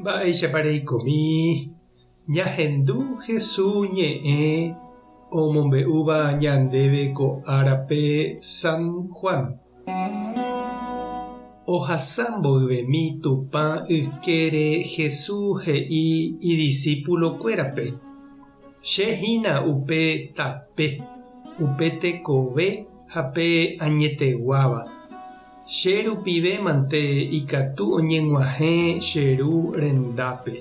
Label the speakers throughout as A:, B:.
A: Mba'éichapa reikomi ñahendu Hesu ñe'ẽ omombe'úva ñandéve ko árape San Juan. Ohasa mboyvemi Tupã ykére Hesu he'i idisípulokuérape, Che hína upe tape, upe tekove ha pe añeteguáva. Che rupive mante ikatu oñeg̃uahẽ che Ru rendápe.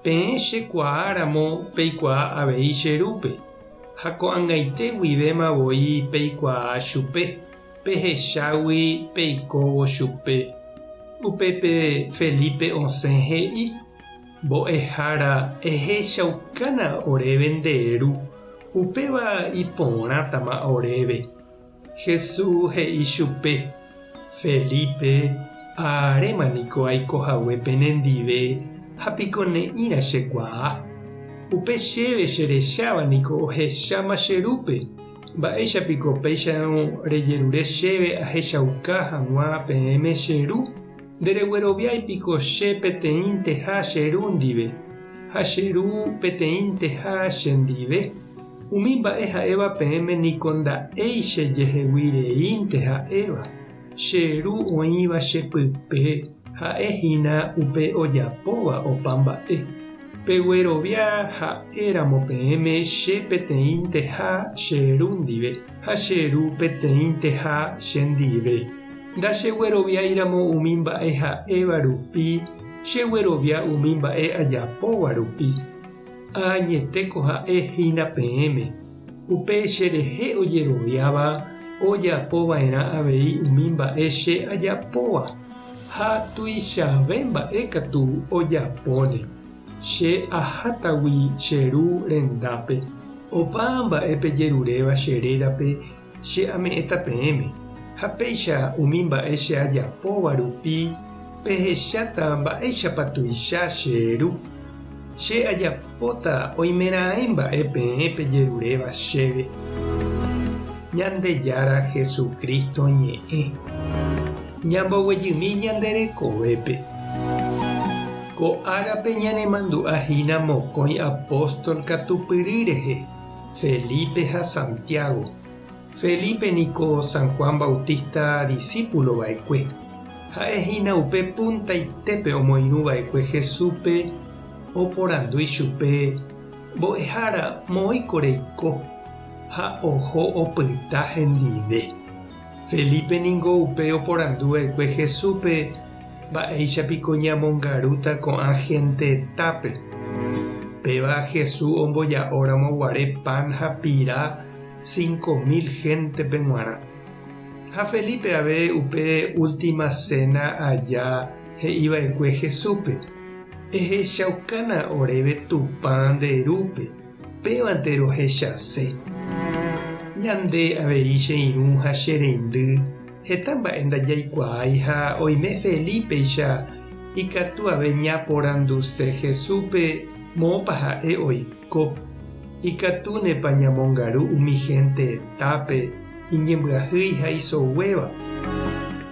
A: Peẽ che kuaa ramo peikuaa avei che Rúpe, ha ko'ag̃aite guivéma voi peikuaa chupe, pehechágui peikóvo chupe. Upépe Felipe osẽ he'i, Mbo'ehára, ehechaukána oréve nde Ru, upéva iporãtama oréve. Jesús he'i chupe, Felipe, aréma niko aiko hague penendive ha piko ne'ĩra chekuaa. Upe chéve cherecháva niko ohecháma che Rúpe. Mba'éicha piko péicharõ rejerure chéve ahechauka hag̃ua peẽme che Ru? Nderegueroviái piko che peteĩnteha che Ru ndive, ha che Ru peteĩnteha chendive? Umi mba'e ha'éva peẽme niko nda'éi che jehegui reínte ha'éva, che Ru oĩva che pype ha'e hína upe ojapóva opa mba'e. Peguerovia ha'e ramo peẽme che peteĩnteha che Ru ndive, ha che Ru peteĩnteha che ndive. Ndachegueroviái ramo umi mba'e ha'éva rupi, cheguerovia umi mba'e ajapóva rupi. Añetéko ha'e hína peẽme, upe che rehe ojeroviáva ojapo va'erã avei umi mba'e che ajapóva, ha tuichave mba'e katu ojapóne, che ahátagui che Ru rendápe. Opa mba'e pejeruréva che rérape che ame'ẽta peẽme, ha péicha umi mba'e che ajapóva rupi pehecháta mba'éichapa tuicha che Ru. Che ajapóta oimeraẽ mba'e peẽ pejeruréva chéve. Ñandejára Jesucristo ñe'ẽ. Ñamboguejymi ñande rekovépe. Ko árape ñanemandu'a hína mokõi apóstol katupyry rehe. Felipe ha Santiago. Felipe niko San Juan Bautista disípulo va'ekue. Ha'e hína upe puntaitépe omoirũ va'ekue Jesúspe oporandu ichupe, Mbo'ehára, moõiko reiko? Ha oho opyta hendive. Felipe ningo upe oporandu va'ekue Jesúspe, Mba'éicha piko ñamongarúta ko'ã gentetápe? Péva Jesús omboja'óramo guare pan ha pira 5000 héntepe g̃uarã. Ha Felipe ave upe última séna aja he'iva'ekue Jesúspe, Ehechaukána oréve Tupã nde Rúpe, pévante rohechase. Ñande avei che irũ ha che reindy Heta mba'e ndajaikuaái ha oime Felípeicha ikatu ave ñaporanduse Jesúspe moõpa ha'e oiko. Ikatúnepa ñamongaru umi hénte hetápe iñembyahýi ha isoguéva?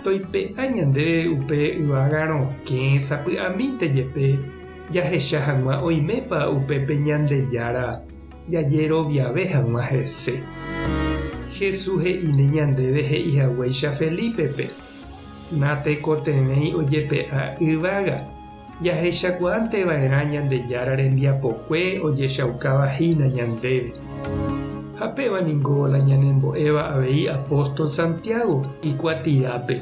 A: Toipe'a ñandéve upe yvága rokẽ sapy'amínte jepe jahecha hag̃ua oimépa upépe Ñandejára jajeroviave hag̃ua hese. Jesús he'íne ñandéve he'i haguéicha Felípepe, Natekotevẽi ojepe'a yvága, jahechakuaánte va'erã Ñandejára rembiapokue ojechaukáva hína ñandéve. Ha péva ningo la ñanembo'éva avei apóstol Santiago ikuatiápe.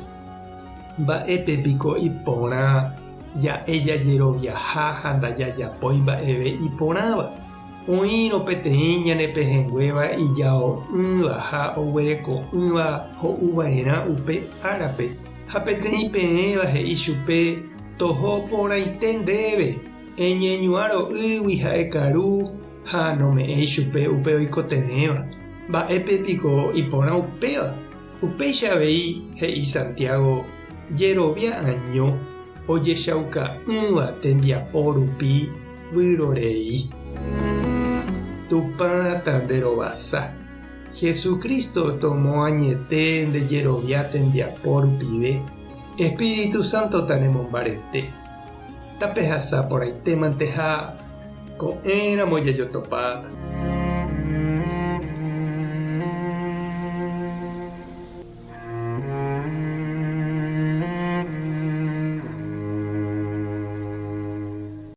A: Mba'épe piko iporã ja'e jajeroviaha ha ndajajapói mba'eve iporãva? Oĩrõ peteĩ ñane pehẽnguéva ijao'ỹva ha oguereko'ỹva ho'u va'erã upe árape, ha peteĩ peẽva he'i chupe, Toho porãite ndéve, eñeñuã ro'ýgui ha ekaru, ha nome'ẽi chupe upe oikotevẽva. Mba'épe piko iporã upéva? Upéicha avei he'i Santiago, jerovia año ojechauka'ỹva tembiapo rupi vyrorei. Tupã tanderovasa. Jesucristo tomoañete nde jerovia tembiapo rupive, Espíritu Santo tanemombarete. Tapehasa porãitémante ha ko'ẽramo jajotopáta.